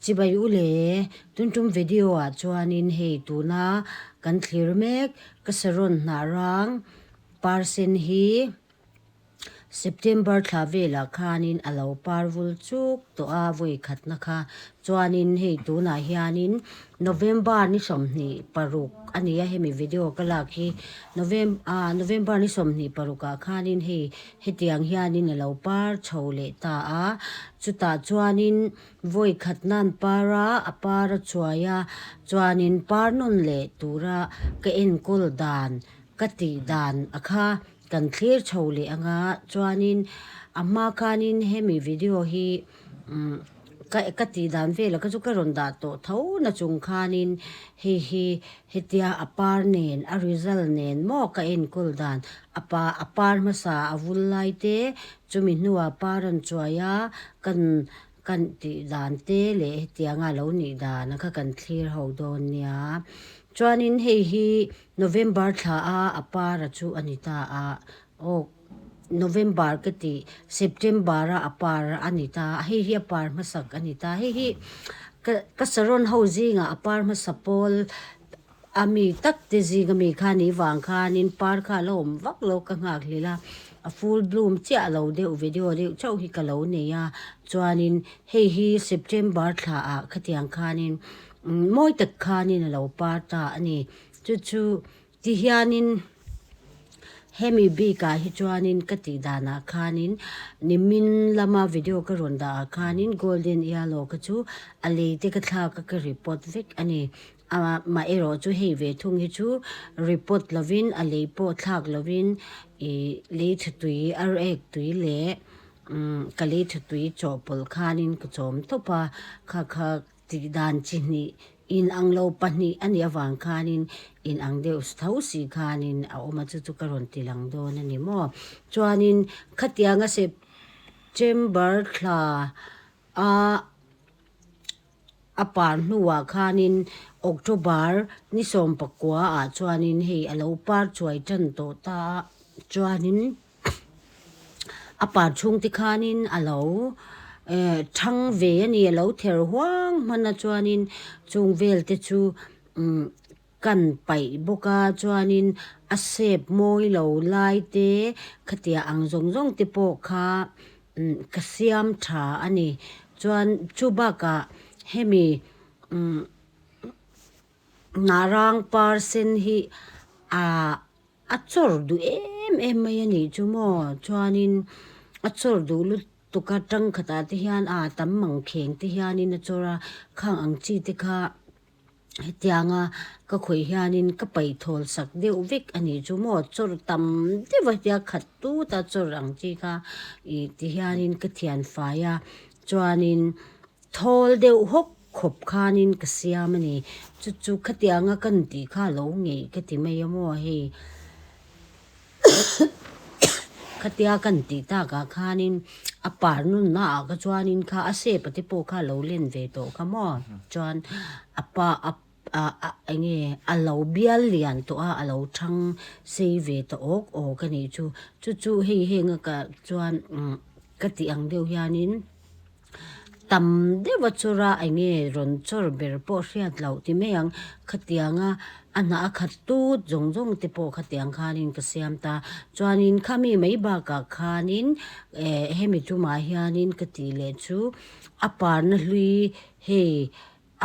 Chibai u le, tun tum video ah chuanin hei tuna kan thlir mek ka saron hnah rang par sen hi September thla velah khanin a lo par vul chuk tawh a vawi khatna kha chuanin hei tunah hianin November ni 26 a ni a hemi video ka lak hi Novem ah November ni 26 ah khanin hei hetiang hianin a lo par chho leh ta a chutah chuanin vawi khatna an par a a par a chuai a chuanin par nawn leh tura ka enkawl dan ka tih dan a kha. Kan thlir chho leh anga chuanin a hma khanin hemi video hi umm ka ka tih dan velah kha chu ka rawn dah tawh tho na chung khanin hei hi hetia a par nen a result nen maw ka enkawl dan a pa a par hmasa a vul lai te chumi hnuah par an chuai a kan kan tih dan te leh hetianga lo nih dan kha kan thlir ho dawn nia chuanin hei hi November thla a a para chu a ni ta a, aw November ka tih September a a par a ni ta a, hei hi a par hmasak a ni ta, hei hi ka ka saron ho zingah a par hmasa pawl a mi tak te zing ami kha ni vang khanin par kha a la awm vak lo ka nghak hlel a, a full bloom chiah lo deuh video deuh chauh hi ka lo nei a, chuanin hei hi September thla ah khatiang khanin mawi tak khanin a lo par ta a ni. Chu chu ti hianin hemi bikah hi chuanin ka tih danah khanin nimin lama video ka rawn dah ah khanin golden yellow kha chu a lei te ka thlak a ka report vek a ni. Amaherawh chu hei ve thung hi chu report lovin a lei pawh thlak lovin ih lei tha tui ar ek tui leh ka lei tha tui chawhpawlh khanin ka chawm tawp a kha kha Tih dan chi hnih in ang lo pahnih a nih avang khanin in ang deuh tho si khanin a awm a, chu chu ka rawn ti lang dawn a ni maw. Chuanin khatianga September thla a a par hnuah khanin October ni 19 ah chuanin hei a lo par chuai tan tawh ta a, chuanin. A par chhung te khanin a lo eh thang ve a ni a lo ther huang hman a chuanin chung vel te chu umm kan paih bawk a chuanin a sep mawi lo lai te khatiang ang zawng zawng te pawh kha umm ka siam tha a ni chuan chu bakah hemi umm hnah rang par sen hi ahh. A chawr duh em em mai a nih chu maw chuanin a chawr duh lutuk a tangkhatah te hian ah tam mang kheng te hianin a chawr a khang ang chi te kha hetianga ka khawih hianin ka paih thawl sak deuh vek a nih chu maw chawr tam deuh a hetia khat tut a chawr ang chi kha ih ti hianin ka thian fai a chuanin. Thawl deuh hawk khawp khanin ka siam a ni. Chu chu khatianga kan tih kha a lo ngeih ka ti mai a maw hei. Khatia kan tih takah khanin a par nunna ah kha chuanin kha a sepa te pawh kha a lo len ve tawh kha maw. Chuan a pa a a eng nge a lo bial lian tawh a, a lo thang sei ve ta awk awk a nih chu. Chu chu hei henga ka chuan ka tih ang deuh hianin. Tam deuh a chawr a, eng nge rawn chawr ber pawh hriat loh ti mai ang. Khatianga a hnah a khat tut zawng zawng te pawh khatiang khanin ka siam ta. Chuanin khami mai bakah khanin eh hemi tumah hianin ka tih leh chu a parna hlui hei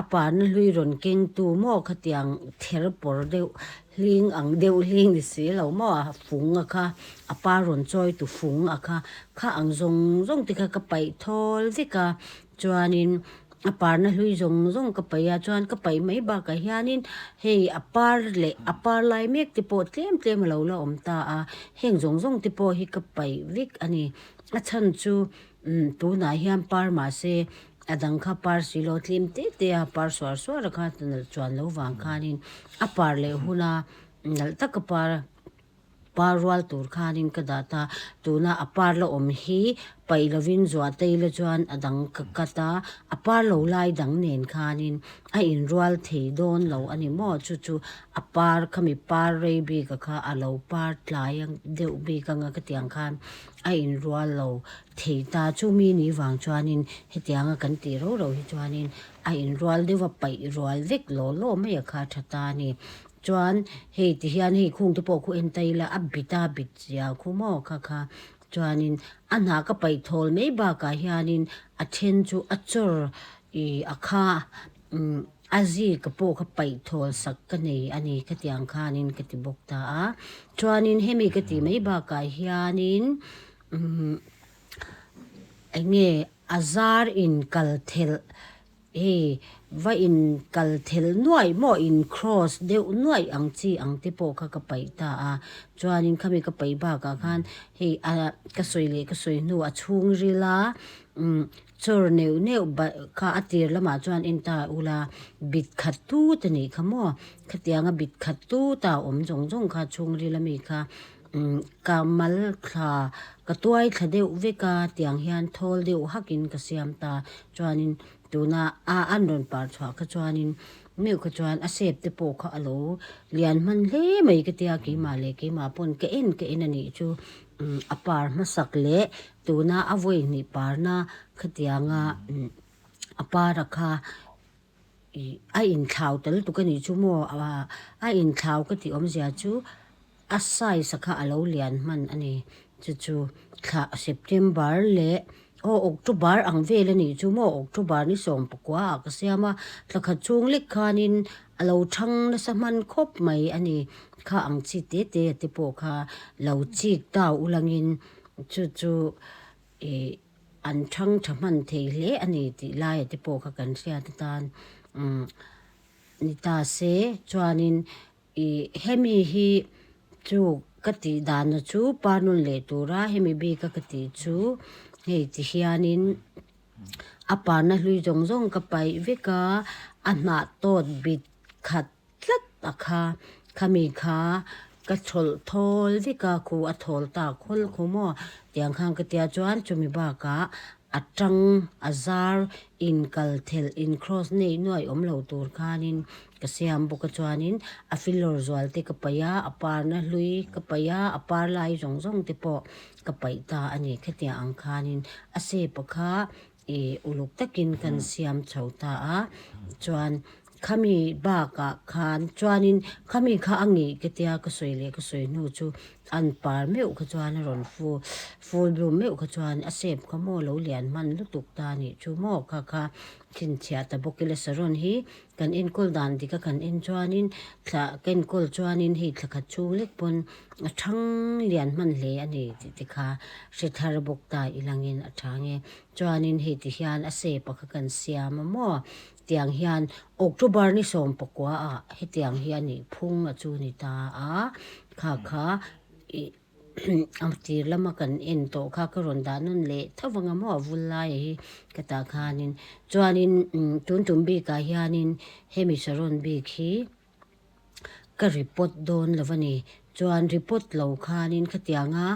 A parna hlui rawn kengtu maw khatiang ther pawr deuh hling ang deuh hling ni si lo maw a fung a kha a par rawn chawi tu fung a kha kha ang zawng zawng te kha ka paih thawl vek a chuanin a parna hlui zawng zawng ka paih a chuan ka paih mai bakah hianin hei a par leh a par lai mek te pawh tlem tlem a lo la awm ta a heng zawng zawng te pawh hi ka paih vek a ni a chhan chu umm tunah hian par mahse. A dang kha par si lo tlem te te a par suar suar a kha nalh chuan lo vang khanin a par leh huna nalh taka par. Par rual tur khanin ka dah ta. Tuna a par la awm hi paih lovin zuah te ila chuan a dang ka cut a, a par lo lai dang nen khanin a inrual thei dawn lo a ni maw? Chu chu a par khami par rei bik a kha a lo par tlai deuh bik anga ka tiang khan a inrual lo thei ta. Chumi ni vang chuanin hetianga kan tih ro ro hi chuanin a inrual deuh a paih rual vek law law mai a kha tha ta a ni. Chuan hei ti hian hei khung te pawh khu en ta ila a bit a bit zia khu maw kha kha chuanin a hnah ka paih thawl mai bakah hianin a then chu a chawr ih a kha umm a zika pawh kha paih thawl sak ka nei a ni khatiang khanin ka ti bawk ta a chuanin hemi ka tih mai bakah hianin umm eng nge a zar in kal thelh. Hei va in kal thel nuaih maw in cross deuh nuaih ang chi ang te pawh kha ka paih ta a, chuanin khami ka paih bakah khan hei a ka sawi leh ka sawi hnu a chhungril a umm chawr neuh neuh kha a tir lamah chuan en ta ula bit khat tut a nih kha maw khatianga bit khat tut a awm zawng zawng kha chhungril ami kha umm ka mal thla ka tuai thla deuh vek a tiang hian thawl deuh hakin ka siam ta. Chuanin tuna a an rawn par chhuah kha chuanin meuh kha chuan a sep te pawh kha a lo lian hman hle mai ka tia keimah leh keimah pawn ka en ka en a nih chu a par hmasak leh tuna a vawi hnih parna khatianga a para kha ih a inthlau tel tuk a nih chu maw a inthlau ka tih awmzia chu a size a kha a lo lian hman a ni chu chu thla September leh aw October ang vel a nih chu maw October ni sawm pakua ah ka siam a thla khat chhung lek khanin a lo thang nasa hman khawp mai a ni kha ang chi te te te pawh kha lo chik ta ulangin chu chu ih an thang tha hman thei hle a ni tih laia te pawh kha kan hriat atan umm ni ta se chuanin. Ih hemi hi chu ka tih dana chu pa nawn leh tura hemi bika ka tih chu hei ti hianin a parna hlui zawng zawng ka paih vek a a hnah tawt bit khat tlat a kha khami kha ka chhawlh thawl vek a khu a thawl tak hawl khu maw tiang khan ka tia chuan chumi bakah a tang a zar inkal thelh in cross nei nuai awm lo tur khanin Ka siam bawk a chuanin a filawr zual te ka paih a, a parna hlui ka paih a, a par lai zawng zawng te pawh ka paih ta a ni. Khatiang ang khanin a sepa kha ih uluk takin kan siam chho ta a, chuan khami bakah khan chuanin khami kha a ngih ka tia ka sawi leh ka sawi hnu chu an par meuh kha chuan a rawn fu full bloom meuh kha chuan a sep kha maw lo lian hman lutuk ta a nih chu maw kha kha chhinchhiah ta bawk ila saron hi Kan enkawl dan dik a kan en chuanin thla ka enkawl chuanin hei thla khat chhung lek pawn a thang lian hman hle a ni tih te kha hre thar bawk ta ilangin a tha nge. Chuanin hei ti hian a sepa kha kan siam a maw tiang hian October ni sawm pakua ah hetiang hi a nih phung a chu ni ta a kha kha ih A tir lama kan en tawh kha ka rawn dah nawn leh tho vang a maw a vul lai hi ka tah khanin chuanin tun tum bikah hianin hemi saron bik hi ka report dawn lo a ni chuan report lo khanin khatianga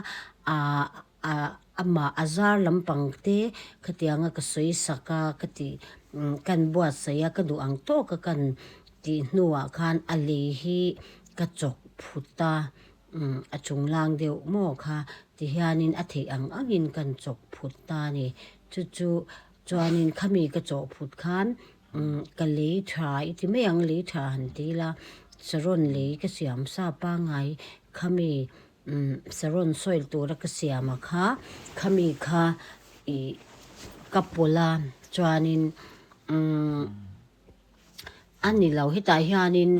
ah ah amah a zar lampang te khatianga ka sawi sak a ka tih kan buatsaih a ka duh ang tawka kan tih hnuah khan a lei hi ka chawk phut a. Umm a chung lang deuh maw kha ti hianin a theih ang angin kan chawk phut ta a ni. Chu chu chuanin khami ka chawh phut khan umm ka lei tha i ti mai ang lei tha han ti ila saron lei ka siam sa pangngai khami umm saron soil tura ka siam a kha khami kha ih ka pawlh a chuanin umm A ni lo, hetah hianin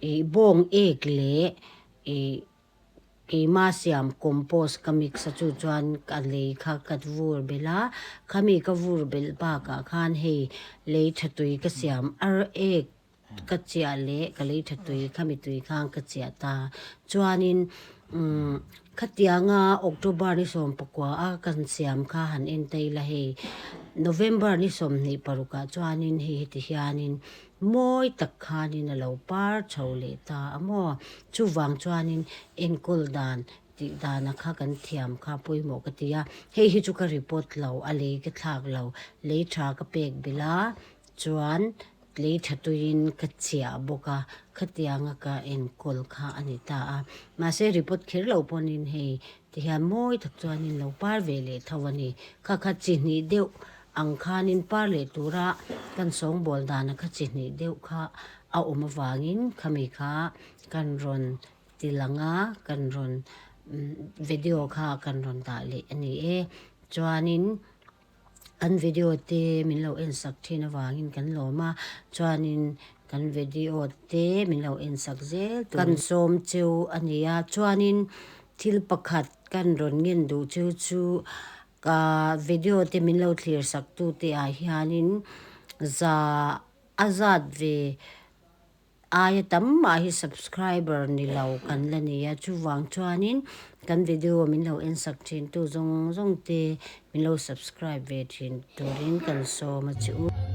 ih bawng ek leh ih keima siam compost ka mix a chu chuan ka lei kha ka vur belh a, khami ka vur belh bakah khan hei lei tha tui ka siam ar ek ka chiah leh ka lei tha tui khami tui khan ka chiah ta chuanin umm khatianga October ni 19 a kan siam kha han en ta ila hei November ni 26 ah chuanin hei heti hianin. Mawi tak khanin a lo par chho leh ta a maw? Chuvang chuanin enkawl dan tih dana kha kan thiam kha pawimawh ka ti a, hei hi chu ka report lo, a lei ka thlak lo, lei tha ka pek belh a, chuan lei tha tuiin ka chiah bawk a, khatianga ka enkawl kha a ni ta a, mahse report kher loh pawhin hei tihian mawi tak chuanin lo par ve leh tho a ni, kha kha chi hnih deuh ang khanin par leh tura kan sawngbawl dana kha chi hnih deuh kha a awm avangin khami kha kan rawn Ti lang a, kan rawn video kha kan rawn dah leh a ni e. Chuanin kan video te min lo en sak thin avangin kan lawm a, chuanin kan video te min lo en sak zel tur kan sawm cheu a ni a. Chuanin thil pakhat kan rawn ngen duh cheu chu ka video te min lo thlir sak tu te ah hianin za a zat ve Aia tam mah hi subscriber ni lo kan la ni a, chuvang chuanin kan video min lo en sak thin tu zawng zawng te min lo subscribe ve thin turin kan sawm a che u.